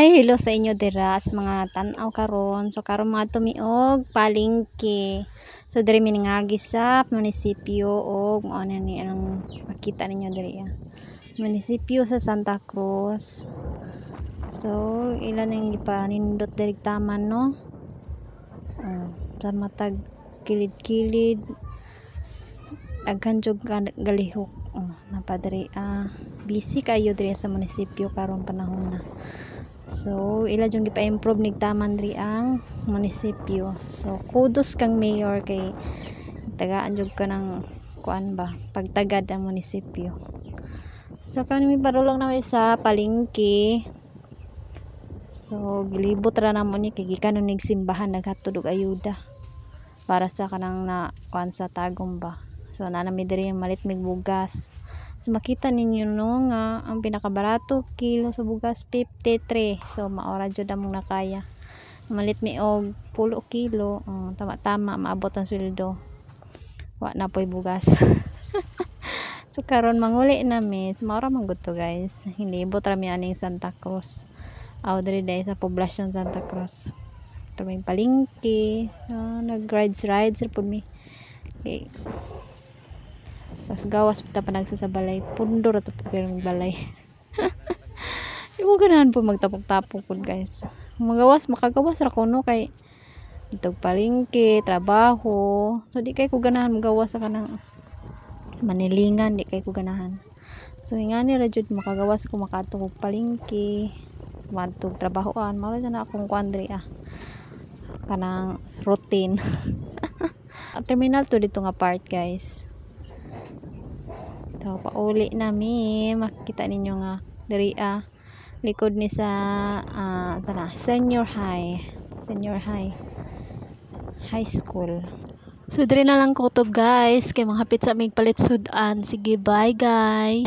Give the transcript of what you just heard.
Hi, hello sa inyo dira sa mga tan-aw karon. So karon mga tumiog palengke. So diri mi nangagi sa munisipyo og mao na ni ang makita ninyo diri ah. Munisipyo sa Santa Cruz. So ila nang gipanindot diri taman, no. Oh, sa matag kilid-kilid daghan jud galihok. Oh, napa diri ah. Busy kayo diri sa munisipyo karon panahon na. So ila jung gipa-improve nig taman diri ang munisipyo. So kudos kang mayor kay tagaan jud ka ng kuan ba, pagtagad ang munisipyo. So kani mi padulong na mi sa palengke. So gilibot ra namo ni kay gikan nig simbahan, naghatod og ayuda para sa kanang na kuan sa Tagum ba. So naa na mi diri, malit mig bugas. So makita ninyo, no, nga ang pinakabarato kilo sa bugas 53. So mao ra jud among nakaya. Malit mi og 10 kilo, oh, tama-tama maabot ang sweldo. Wa na poy bugas. So karon manguli na mi. So mao ra man gud to, guys. Hilibot ra mi aning Santa Cruz. Aw, diri dahil sa poblasyon Santa Cruz. Ito may palengke. Ah, nag rides rides ra pud mi. Okay. Pas gawas ta pa nagsa sa balay. Pundo ra to pero balay. Di mo ganahan po magtapok-tapok pud, guys. Magawas, makagawas ra kuno kay itog palengke, trabaho. So di kay ko ganahan magawas sa kanang manilingan, di kay ko ganahan. So ingani ra jud makagawas ko, makadto og palengke, madtog trabahoan, mao ra na akong kuan diri ah. Kanang routine. Terminal to dito nga part, guys. So pauli nami, makita ninyo nga diri ah, likod ni sa sana senior high school. So diri na lang kutob, guys, kay manghapit sa aming palit sud-an. Sige, bye guys.